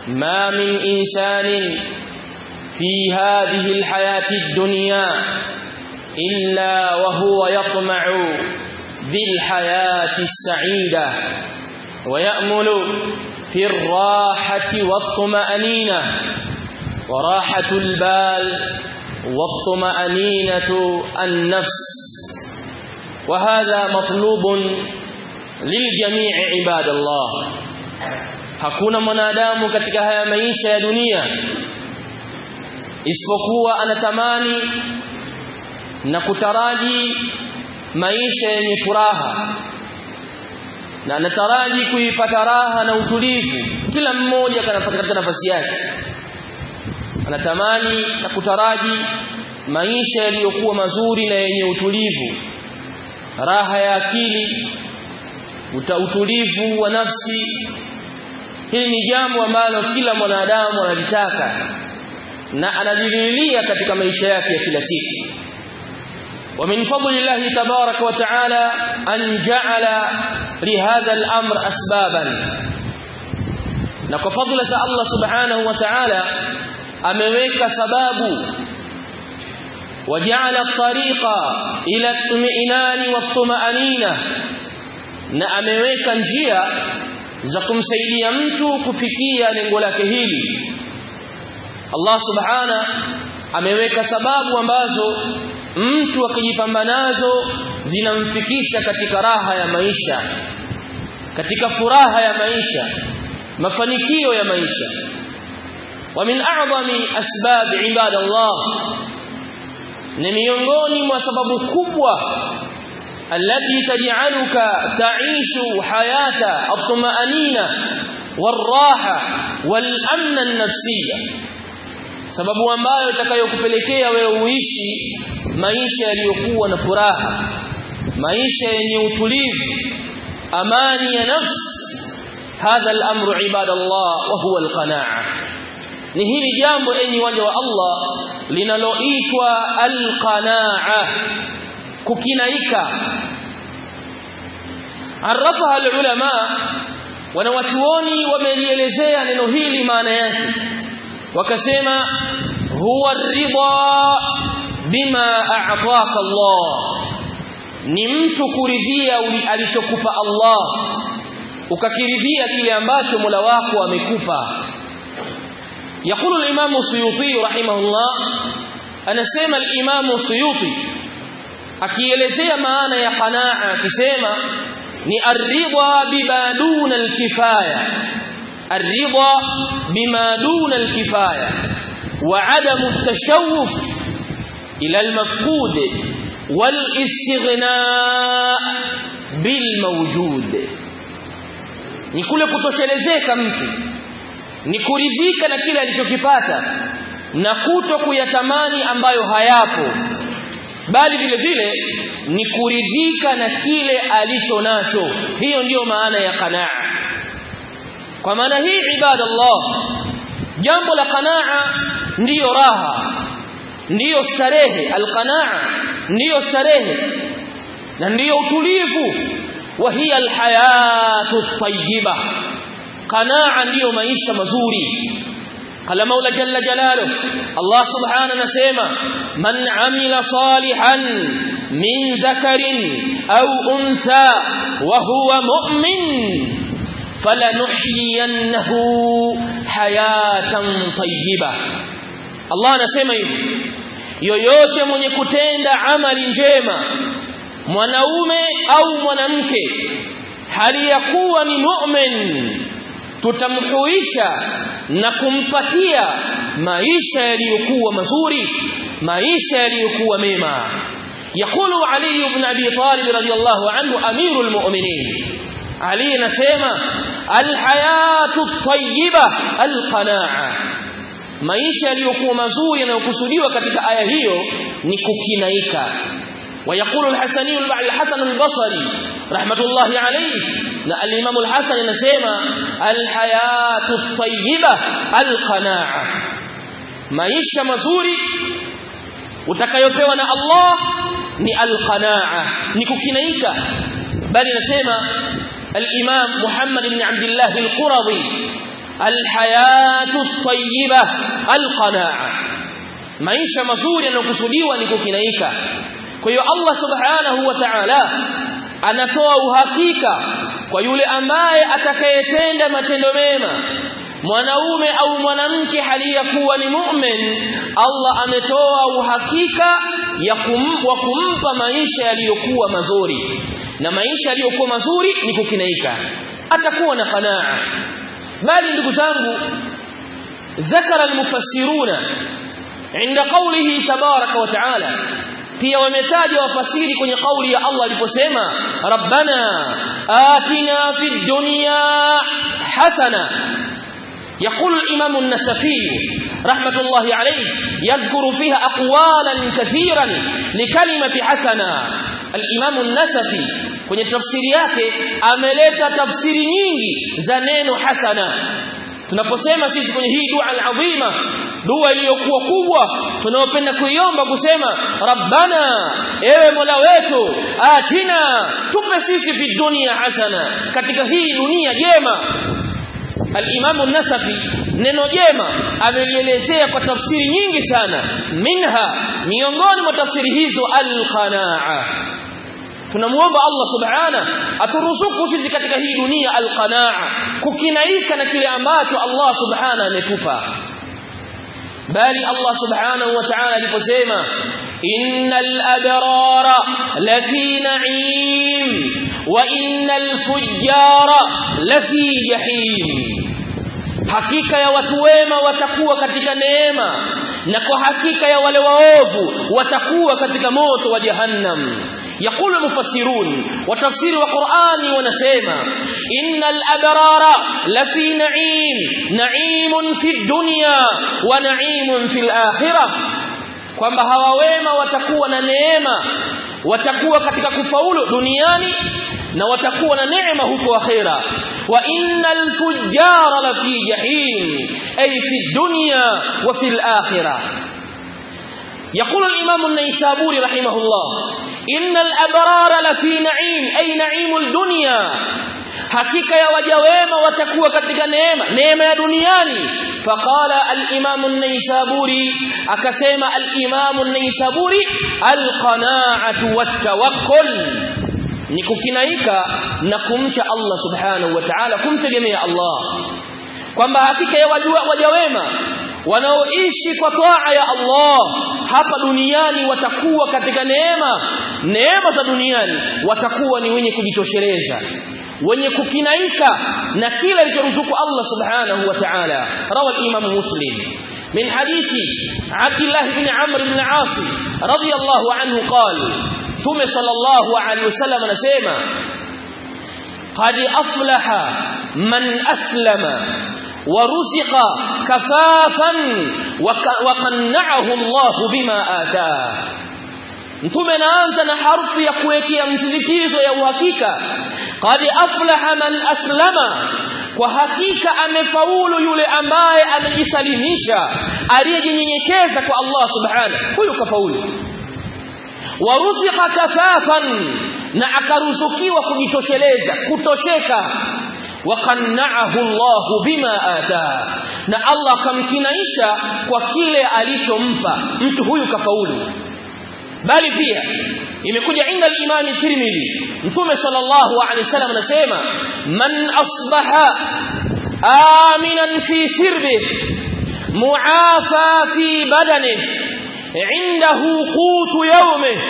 ما من إنسان في هذه الحياة الدنيا إلا وهو يطمع بالحياة السعيدة ويأمل في الراحة والطمأنينة، وراحة البال والطمأنينة النفس، وهذا مطلوب للجميع عباد الله. Hakuna mwanadamu katika haya maisha ya dunia isipokuwa anatamani na kutaraji maisha yenye furaha na anataraji kuipata raha na utulivu. Kila mmoja katika nafasi yake anatamani na kutaraji maisha yaliyokuwa mazuri na yenye utulivu, raha ya akili, utulivu wa nafsi. Hili ni jambo ambalo kila mwanadamu analitaka na analililia katika maisha yake ya kila siku. ومن فضل الله تبارك وتعالى أن جعل لهذا الأمر أسبابا. Na fadhila za Allah subhanahu wa ta'ala ameweka sababu, waja'ala at-tariqa ila at-tuminani wat-tuma'anina, na ameweka njia za kumsaidia mtu kufikia lengo lake hili. Allah subhana ameweka sababu ambazo mtu akijipamba nazo zinamfikisha katika raha ya maisha, katika furaha ya maisha, mafanikio ya maisha. Wa min a'zami asbab ibadallah, ni miongoni mwa sababu kubwa التي تجعلك تعيش حياة الطمأنينة والراحة والأمن النفسية، sababu ambayo itakayokupelekea wewe uishi maisha yaliyokuwa na furaha, maisha yenye utulivu, amani ya nafsi. Hadha al-amru ibadallah wa huwa al-qanaa. Ni hili jambo enyi waja wa Allah linaloitwa al-qanaa, kukinaika. Arafaha alulama, wanawachuoni wamelielezea neno hili maana yake, wakasema huwa ridha bima a'taka Allah, ni mtu kuridhia alichokupa Allah, ukakiridhia kile ambacho Mola wako amekupa. Yaqulu al-Imam Suyuti rahimahullah, anasema al-Imam Suyuti akielezea maana ya qanaa akisema ni ar-ridha bima duna al-kifaya, ar-ridha bima duna al-kifaya wa adamu at-tashawuf ila al-mafqud wal-istighna bil mawjud. Ni kule kutoshelezeka mtu, ni kuridhika na kile alichokipata na kuto kuyatamani ambayo hayapo, bali vile vile ni kuridhika na kile alicho nacho. Hiyo ndiyo maana ya qanaa. Kwa maana hii ibadallah, jambo la qanaa ndiyo raha, ndiyo starehe. Alqanaa ndiyo starehe na ndiyo utulivu. Wa hiya alhayatu at-tayyiba, qanaa ndiyo maisha mazuri. قال مولى جل جلاله، الله سبحانه نسيما من عمل صالحا من ذكر أو أنثى وهو مؤمن فلنحيينه حياة طيبة. Allah anasema hivi, yoyote mwenye kutenda amali njema, mwanaume au mwanamke, hali ya kuwa ni mu'min, tutamhuisha na kumpatia maisha yaliyokuwa mazuri, maisha yaliyokuwa mema. Yakulu Ali ibn Abi Talib radhiyallahu anhu, amirul mu'minin, Ali anasema alhayatu at-tayyiba alqanaa, maisha yaliyokuwa mazuri yanayokusudiwa katika aya hiyo ni kukinaika. ويقول الحسني الحسن البصري رحمة الله عليه، الإمام الحسن نسيما الحياة الطيبة القناعة, maisha mazuri utakayopewa na Allah ni alqanaa, ni kukinaika. Bali nasema al-Imam Muhammad ibn Abdullah al-Quradhi Alhayatu tayyiba alqanaa, maisha mazuri yanayokusudiwa ni kukinaika. Kwa hiyo Allah subhanahu wa ta'ala anatoa uhakika kwa yule ambaye atakayetenda matendo mema, mwanaume au mwanamke, hali ya kuwa ni mu'min, Allah ametoa uhakika wa kumpa maisha yaliyokuwa mazuri, na maisha yaliyokuwa mazuri ni kukinaika, atakuwa na qanaa. Bali ndugu zangu, ذكر المفسرون عند قوله تبارك وتعالى, pia wametaja wafasiri kwenye kauli ya Allah aliposema rabbana atina fid dunya hasana. يقول الإمام النسفي رحمة الله عليه يذكر فيها أقوالا كثيرا لكلمة حسنة. الإمام النسفي kwenye tafsiri yake ameleta tafsiri nyingi za neno hasana. Tunaposema sisi kwenye hii dua al-adhima, dua iliyokuwa kubwa tunayopenda kuiomba kusema rabbana, ewe Mola wetu, atina, tupe sisi fi dunia hasana, katika hii dunia jema. Al-Imam an-Nasafi neno jema amelielezea kwa tafsiri nyingi sana. Minha, miongoni mwa tafsiri hizo, al-qanaa. Tunamuomba Allah subhana aturuzuku sisi katika hii dunia al-qanaa, kukinaika na kile ambacho Allah subhana ametupa. Bali Allah subhanahu wa ta'ala aliposema innal abrara lafi na'im wa innal fujjara lafi jahim, hakika ya watu wema watakuwa katika neema, na kwa hakika ya wale waovu watakuwa katika moto wa jahannam. يقول المفسرون وتفسير القرآن ونسيما إن الأبرار لفي نعيم، نعيم في الدنيا ونعيم في الآخرة, kwamba hawa wema watakuwa na neema, watakuwa katika kufaulu duniani na watakuwa na neema huko akhera. Wa innal fujjara la fi jahim, ay fi dunya wa fi al-akhirah. يقول الإمام النيسابوري رحمه الله إن الأبرار لفي نعيم، أي نعيم الدنيا, hakika ya waja wema watakuwa katika neema, neema ya duniani. Faqala al-Imam an-Naisaburi, akasema al-Imam an-Naisaburi, al-qana'atu wat-tawakkul, ni kukinaika na kumcha Allah subhanahu wa ta'ala, kumtegemea Allah, kwamba hakika ya waja wema wanaoishi kwa taa ya Allah hapa duniani watakuwa katika neema, neema za duniani, watakuwa ni wenye kujitosheleza, wenye kukinaika na kila alichoruzuku Allah subhanahu wa ta'ala. Rawa al-Imam Muslim min hadithi Abdullah ibn Amr ibn al-As radiyallahu anhu qala, Mtume sallallahu alayhi wasallam anasema qad aflaha man aslama ورزق كفافا وقنعه الله بما آتاه. Mtume anaanza na harfu ya kuwekea msisitizo ya uhakika, qad aflaha man aslama, kwa hakika amefaulu yule ambaye amejisalimisha, aliyejinyenyekeza kwa Allah subhanahu, huyu kafaulu. Waruzika kafafan, na akaruzukiwa kujitosheleza, kutosheka. Waqanna'ahu Allahu bima ataa, na Allah akamkinaisha kwa kile alichompa. Mtu huyu kafaulu. Bali pia imekuja inda al-Imam Tirmidhi, Mtume sallallahu alaihi wasallam anasema man asbaha aminan fi sirbihi muafa fi badanihi indahu qutu yawmihi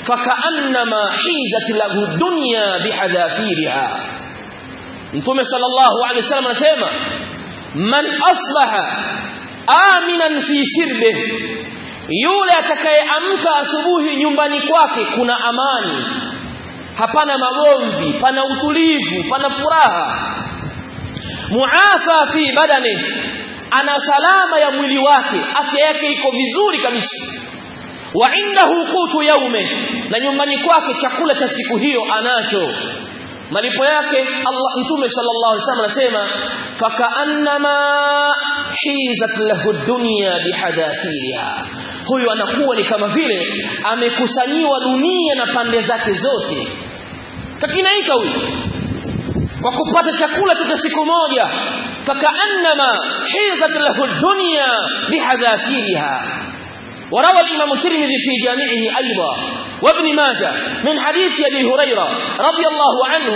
fakaannama hizat lahu dunya bihadhafiriha. Mtume sallallahu alaihi wasallam anasema man asbaha aminan fi sirbihi, yule atakayeamka asubuhi nyumbani kwake kuna amani, hapana magomvi, pana utulivu, pana furaha, muafa fi badani, ana salama ya mwili wake, afya yake iko vizuri kabisa, wa indahu qutu yaume, na nyumbani kwake chakula cha siku hiyo anacho. Malipo yake Allah, Mtume sallallahu alaihi wasallam anasema fakaannama hizat lahu dunya bihadathiriha, huyu anakuwa ni kama vile amekusanyiwa dunia na pande zake zote, kakinaika huyu. kwa kupata chakula tu siku moja, fakaannama hizat lahu dunya bihadhafiriha. وروى الإمام الترمذي في جامعه أيضا وابن ماجه من حديث أبي هريرة رضي الله عنه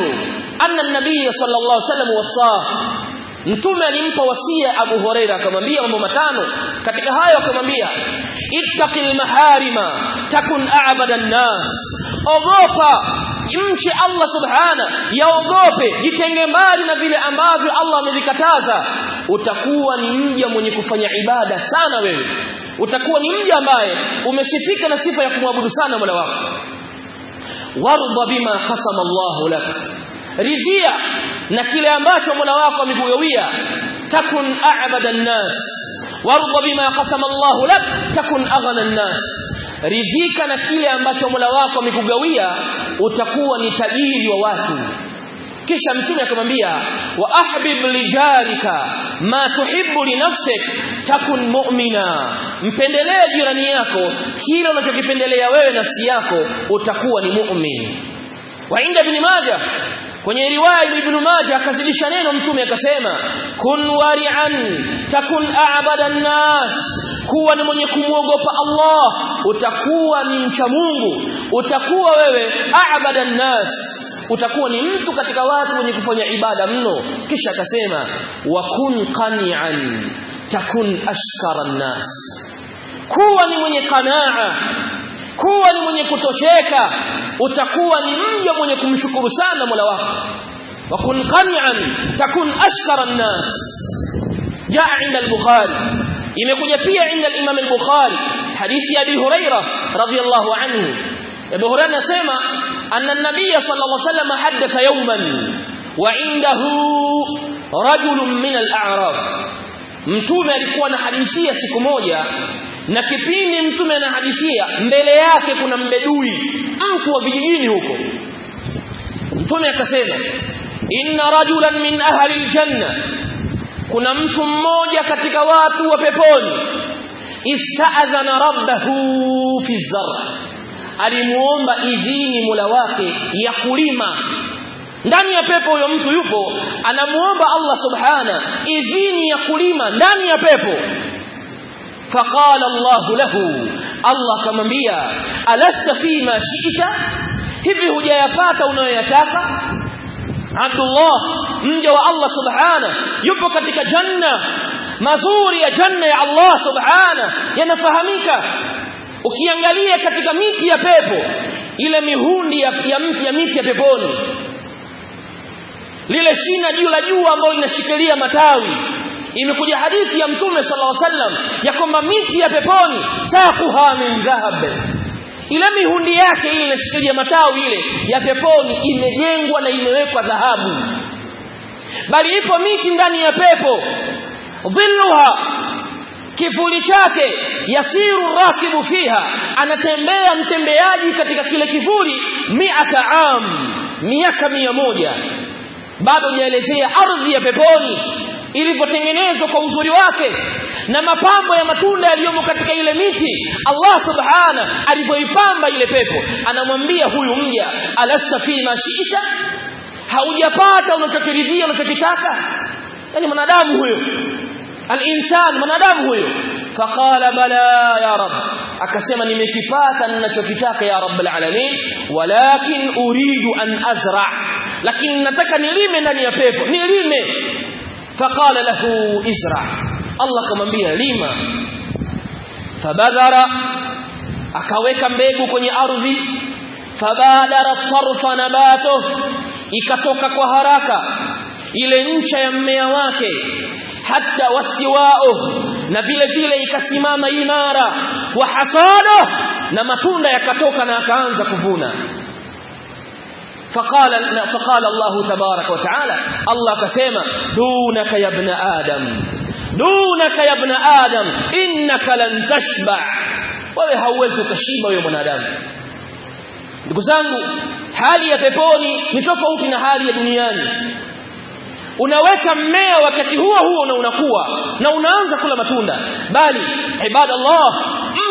أن النبي صلى الله عليه وسلم وصاه. Mtume alimpa wasia Abu Huraira akamwambia mambo matano. Katika hayo akamwambia, ittaqil maharima takun a'bada an-nas, ogopa, mche Allah subhana, yaogope, jitenge mbali na vile ambavyo Allah amevikataza, utakuwa ni mja mwenye kufanya ibada sana. Wewe utakuwa ni mja ambaye umesifika na sifa ya kumwabudu sana Mola wako. Warda bima qasama Allahu lak, ridhia na kile ambacho Mola wako amekugawia. Takun a'bada an-nas, warda bima qasama Allahu lak takun aghna an-nas, ridhika na kile ambacho Mola wako amekugawia, utakuwa ni tajiri wa watu. Kisha Mtume akamwambia, wa ahbib lijarika ma tuhibbu li nafsik takun mu'mina, mpendelee jirani yako kile unachokipendelea wewe nafsi yako, utakuwa ni mu'min. Wa inda Ibn Majah, kwenye riwaya Ibn Majah akazidisha neno Mtume akasema, kun wari'an takun a'bada an-nas, kuwa ni mwenye kumuogopa Allah, utakuwa ni mcha Mungu, utakuwa wewe a'bada an-nas, utakuwa ni mtu katika watu wenye kufanya ibada mno. Kisha akasema, wa kun qani'an takun ashkara an-nas, kuwa ni mwenye qanaa, kuwa ni mwenye kutosheka, utakuwa ni mja mwenye kumshukuru sana Mola wako. Wa kun qani'an takun ashkara an-nas. Jaa inda al-Bukhari, imekuja pia inda al-Imam al-Bukhari hadithi ya Abi Huraira radhiyallahu anhu. Abu Huraira anasema anna an-nabiy sallallahu alayhi wasallam haddatha yawman wa indahu rajulun min al-a'rab, Mtume alikuwa anahadithia siku moja, na kipindi Mtume anahadithia mbele yake kuna mbedui, mtu wa vijijini huko. Mtume akasema, inna rajulan min ahli aljanna, kuna mtu mmoja katika watu wa peponi, ista'adhana rabbahu fi zar, alimuomba idhini Mola wake ya kulima. Ndani ya pepo huyo mtu yupo, anamuomba Allah subhana idhini ya kulima ndani ya pepo. Faqala Allah lahu, Allah akamwambia, alasta fima shi'ta, hivi hujayapata unayoyataka? Abdullah, mja wa Allah subhana, yupo katika janna, mazuri ya janna ya Allah subhana yanafahamika. Ukiangalia katika miti ya pepo, ile mihundi ya miti ya peponi, lile shina juu la jua ambalo linashikilia matawi, imekuja hadithi ya Mtume sallallahu alaihi wasallam ya kwamba miti ya peponi saquha min dhahab, ile mihundi yake ile inashikilia matawi ile ya peponi imejengwa na imewekwa dhahabu. Bali ipo miti ndani ya pepo, dhilluha, kivuli chake, yasiru rakibu fiha, anatembea mtembeaji katika kile kivuli, 100 am, miaka 100. Bado hujaelezea ardhi ya peponi ilivyotengenezwa kwa uzuri wake na mapambo ya matunda yaliyomo katika ile miti. Allah subhana alivyoipamba ile pepo, anamwambia huyu mja, alasta fi ma shi'ta, haujapata unachokiridhia unachokitaka? Yani mwanadamu huyo, al-insan, mwanadamu huyo. Faqala bala ya rab, akasema nimekipata ninachokitaka ya rabbul alamin, walakin uridu an azra, lakini nataka nilime ndani ya pepo, nilime. Faqala lahu izra, Allah akamwambia lima. Fabadhara, akaweka mbegu kwenye ardhi. Fabadara tarfa nabato, ikatoka kwa haraka ile ncha ya mmea wake. Hatta wasiwao, na vile vile ikasimama imara. Wa hasada, na matunda yakatoka na akaanza kuvuna. فقال الله تبارك وتعالى، الله كسيما، دونك يا ابن آدم، دونك يا ابن آدم، إنك لن تشبع. Wewe hauwezi ukashiba wewe mwanadamu. Ndugu zangu, hali ya peponi ni tofauti na hali ya duniani. Unaweka mmea wakati huo huo na unakuwa na unaanza kula matunda. Bali ibadallah,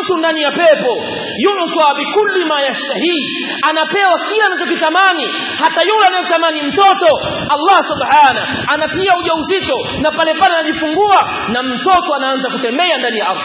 mtu ndani ya pepo yuta bikulli ma yashtahi, anapewa kila anachokitamani. Hata yule anayetamani mtoto, Allah subhana anatia ujauzito na pale pale anajifungua na mtoto anaanza kutembea ndani ya ardhi.